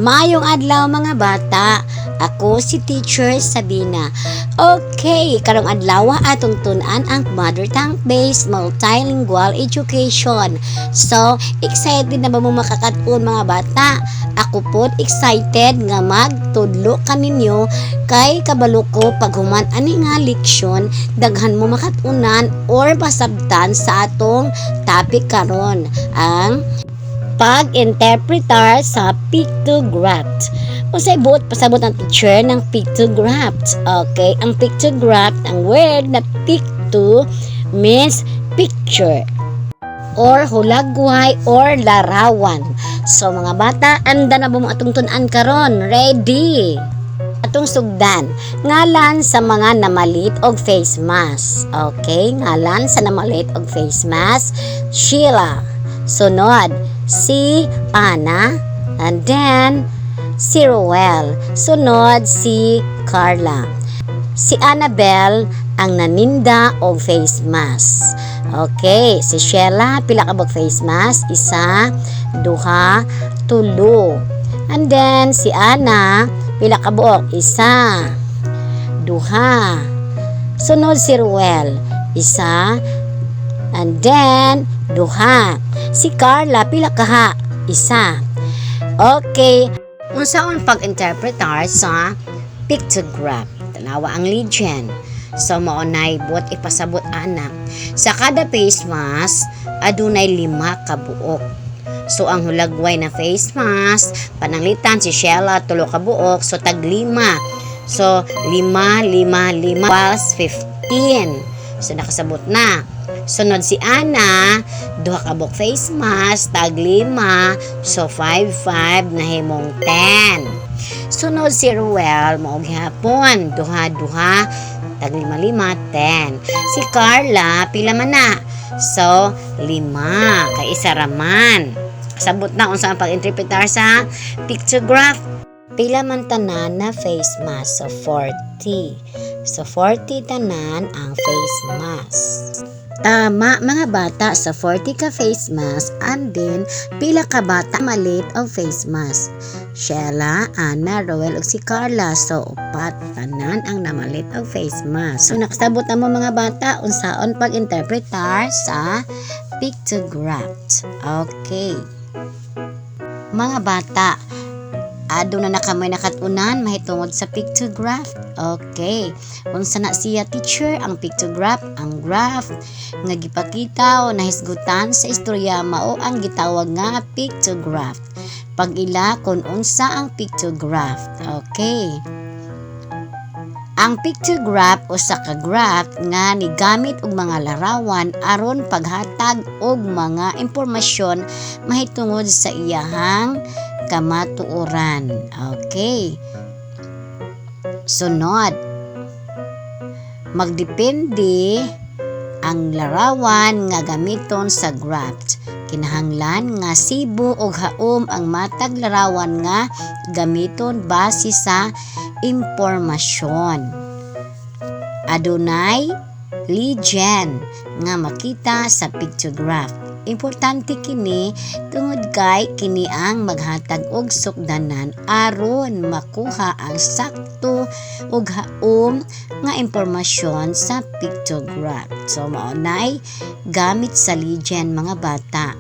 Maayong adlaw, mga bata. Ako si Teacher Sabina. Okay, karong adlaw atong tun-an ang mother tongue based multilingual education. So, excited na ba mo makakaton, mga bata? Ako pod excited nga magtudlo kaninyo kay kabalo ko paghuman ani nga leksyon, daghan mo makatunan or masabtan sa atong topic karon, ang pag-interpretar sa pictograph. Unsay buot pasabot ang teacher ng pictograph? Okay, ang pictograph, ang word na picto means picture or hulagway or larawan. So mga bata, anda na ba mo atong tun-an karon? Ready? Atong sugdan. Ngalan sa mga namalit og face mask. Okay, ngalan sa namalit og face mask: Sheila. Sunod, si Ana. And then, si Ruel. Sunod, si Carla. Si Annabel ang naninda og face mask. Okay, si Sheila, pila ka buok face mask? Isa, duha, tulo. And then, si Ana, pila ka buok? Isa, duha. Sunod si Ruel, isa, and then, duha. Si Carla, pila kaha? Isa. Okay. Unsaon pag-interpretar sa pictograph? Tanawa ang legend. So, mao nay buot ipasabot ana. Sa kada face mask, adunay lima ka buok. So, ang hulagway na face mask, pananglitan si Sheila, tulo ka buok, so tag lima. So, lima, lima, lima, equals 15. So, nakasabot na. Sunod si Ana, duha ka buok face mask, tag lima, so 5, 5, nahimong 10. Sunod si Ruel, mao gihapon, duha, duha, tag lima, lima, 10. Si Carla, pila man na? So, lima, kay isa raman. Sabot na unsa ang pag-interpretar sa pictograph. Pila man tanan na face mask? So, 40. So, 40 tanan ang face mask. Tama, mga bata, sa 40 ka face mask and then pila ka bata malit og face mask? Sheila, Ana, Roel ug si Carla. So upat tanan ang namalit og face mask. So nakasabot na mo, mga bata, unsaon pag-interpretar sa pictograph. Okay. Mga bata, aduna na kamoy nakatunan mahitungod sa pictograph. Okay. Unsa na siya, teacher, ang pictograph? Ang graph nga gipakita o nahisgutan sa istorya mao ang gitawag nga pictograph. Pag-ila kung unsa ang pictograph. Okay. Ang pictograph usa ka graph nga nigamit og mga larawan aron paghatag og mga impormasyon mahitungod sa iyahang kamatuoran. Okay. Sunod, magdepende ang larawan nga gamiton sa graph. Kinahanglan nga sibo og haom ang matag larawan nga gamiton base sa impormasyon. Adunay legend nga makita sa pictograph. Importante kini tungod kay kini ang maghatag og sukdanan aron makuha ang sakto ug haom nga impormasyon sa pictograph. So mao nay gamit sa legend, mga bata.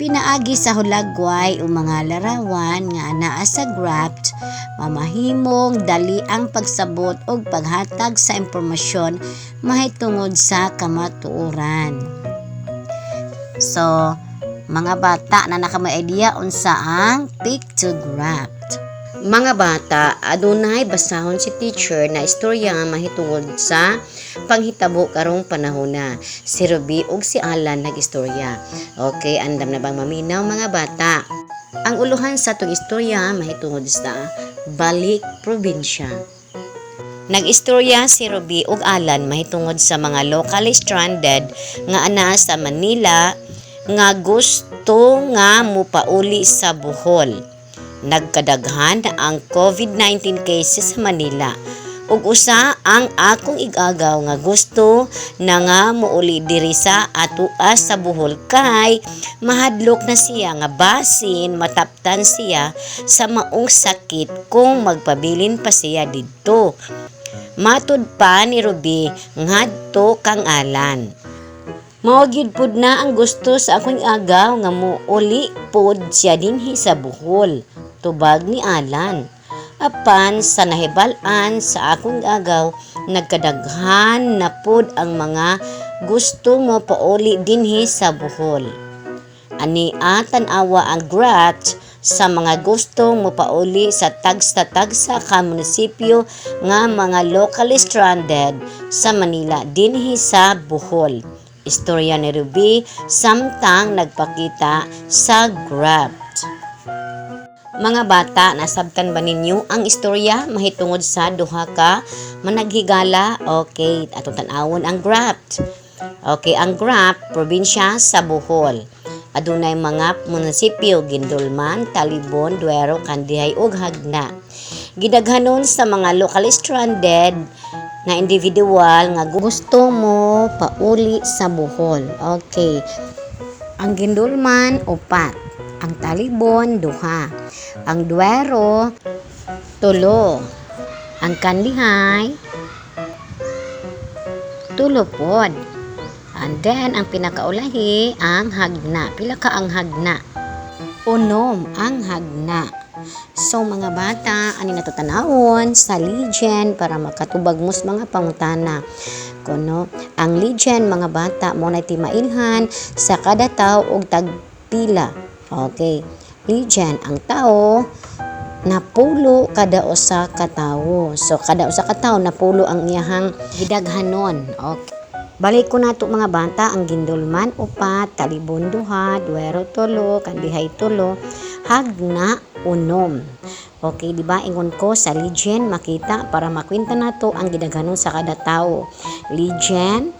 Pinaagi sa hulagway o mga larawan nga anaa sa graph, mamahimong dali ang pagsabot ug paghatag sa impormasyon mahitungod sa kamatuoran. So, mga bata, naa na kamoy idea unsa ang pictograph. Mga bata, adunay basahon si teacher na istorya nga mahitungod sa panghitabo karong panahona. Si Ruby ug si Alan nag-istorya. Okay, andam na bang maminaw, mga bata? Ang uluhan sa atong istorya mahitungod sa balik probinsya. Nag-istorya si Ruby ug Alan mahitungod sa mga locally stranded nga ana sa Manila nga gusto nga mupauli sa Bohol. Nagkadaghan na ang COVID-19 cases sa Manila. Ug usa ang akong igagaw nga gusto na nga muuli diri sa atoa sa Bohol kay mahadlok na siya nga basin mataptan siya sa maong sakit kung magpabilin pa siya didto. Matud pa ni Ruby ngadto kang Alan. Mao gyud pud na ang gusto sa akong agaw nga muuli pod siya dinhi sa Bohol, tubag ni Alan. Apan sa nahibal-an sa akong agaw, nagkadaghan na pod ang mga gusto mo pauli dinhi sa Bohol. Ania, tan-awa ang graph sa mga gustong mopauli sa tagsa-tagsa ka munisipyo nga mga locally stranded sa Manila dinhi sa Bohol. Istorya ni Ruby samtang nagpakita sa graph. Mga bata, nasabtan ba ninyo ang istorya mahitungod sa duha ka managhigala? Okay, atong tan-awon ang graph. Okay, ang graph, probinsya sa Bohol. Adunay mga munisipyo: Guindulman, Talibon, Duero, Kandihay ug Jagna. Gidaghanon sa mga locally stranded na individual nga gusto mo pauli sa Bohol. Okay. Ang Guindulman, upat. Ang Talibon, duha. Ang Duero, tulo. Ang Kandihay, tulo pod. And then, ang pinakaulahi, ang Jagna. Pila ka ang Jagna? 6 ang Jagna. So mga bata, ani nato tan-awon sa legend para makatubag mo sa mga pangutana. Kuno, ang legend, mga bata, mao na timailhan sa kada tao og tagpila. Okay. Legend, ang tao napulo kada usa ka tawo. So kada usa ka tawo, napulo ang iyahang gidaghanon. Okay. Balik ko nato, mga bata, ang Guindulman upat, Talibon duha, Duero tulo, Kandihay tulo, Jagna 6. Okay, di ba? Ingon ko sa legend makita para makwenta nato ang gidaghanon sa kada tawo. Legend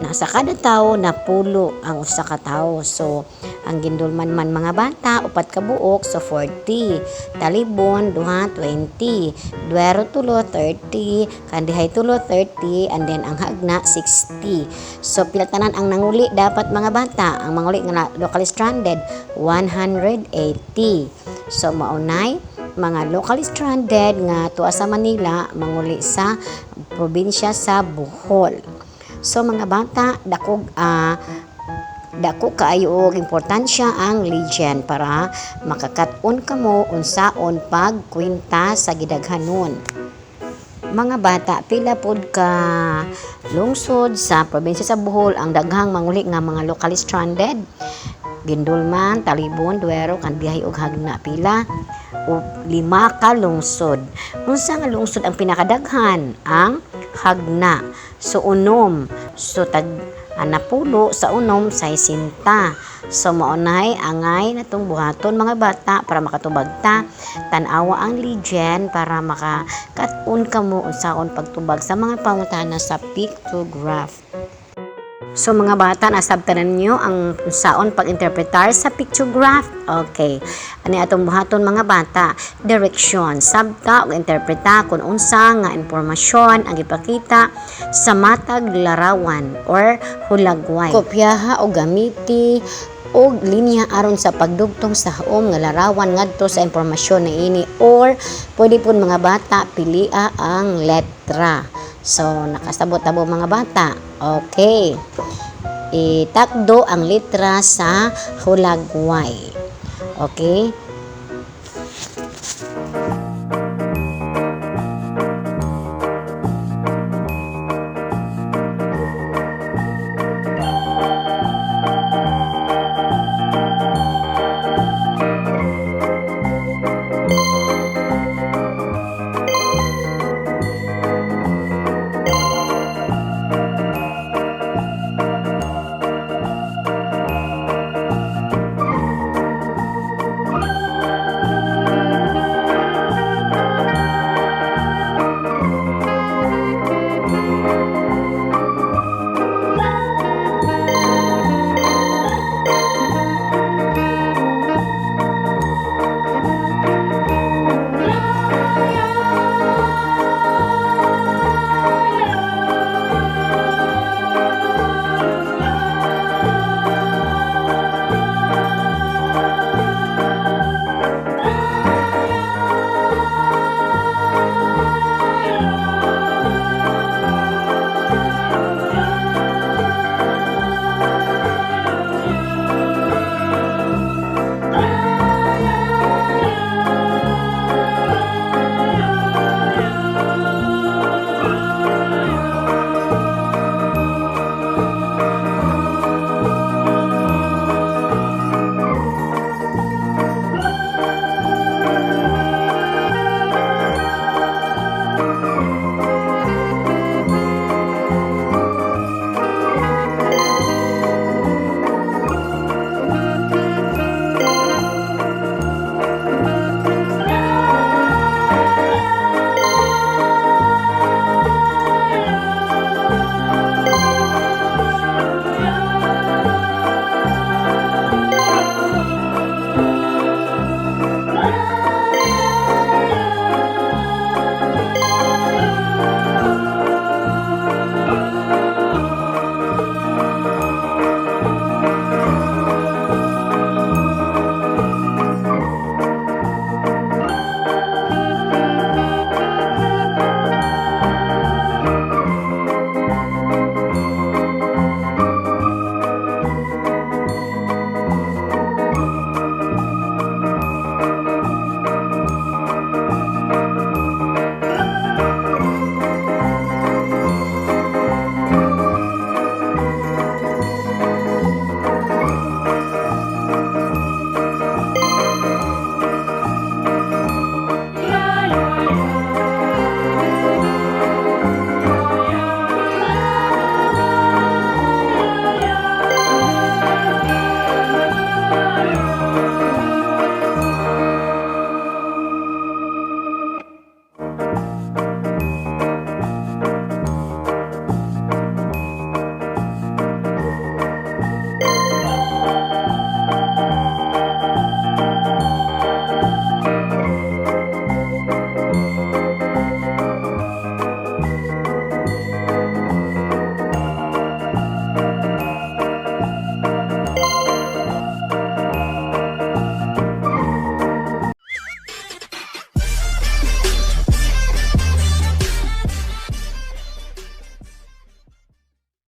na sa kada tawo, napulo ang usa ka tawo. So, ang Guindulman man, mga bata, upat ka buok, so 40. Talibon, duha, 20. Duero, tulo, 30. Kandihay, tulo, 30. And then, ang Jagna, 60. So, pila tanan ang nanguli dapat, mga bata? Ang manguli nga locally stranded, 180. So, maunay, mga locally stranded nga tuwa sa Manila, manguli sa probinsya sa Bohol. So mga bata, dako kaayo og importansya ang legend para makakat-on kamo unsaon pagkwenta sa gidaghanon. Mga bata, pila pod ka lungsod sa probinsya sa Bohol ang daghang manguli nga mga locally stranded? Guindulman, Talibon, Duero, Kandihay ug Jagna. Pila? O lima ka lungsod. Unsa nga lungsod ang pinakadaghan? Ang Jagna. So 6. So tag napulo sa 6, 60. So maunay angay natong buhaton, mga bata, para makatubag ta. Tan-awa ang legend para makakat-on kamo unsaon pagtubag sa mga pangutana sa pictograph. So mga bata, nasabtan ninyo ang unsaon pag-interpretar sa pictograph? Okay. Ani atong buhaton, mga bata? Direction. Sabta o interpreta kung unsa nga impormasyon ang ipakita sa matag larawan or hulagway. Kopyaha o gamiti og linya aron sa pagdugtong sa haom nga larawan ngadto sa impormasyon na ini or pwede pud, mga bata, pilia ang letra. So, nakasabot na mo, mga bata? Okay. Itakdo ang letra sa hulagway. Okay?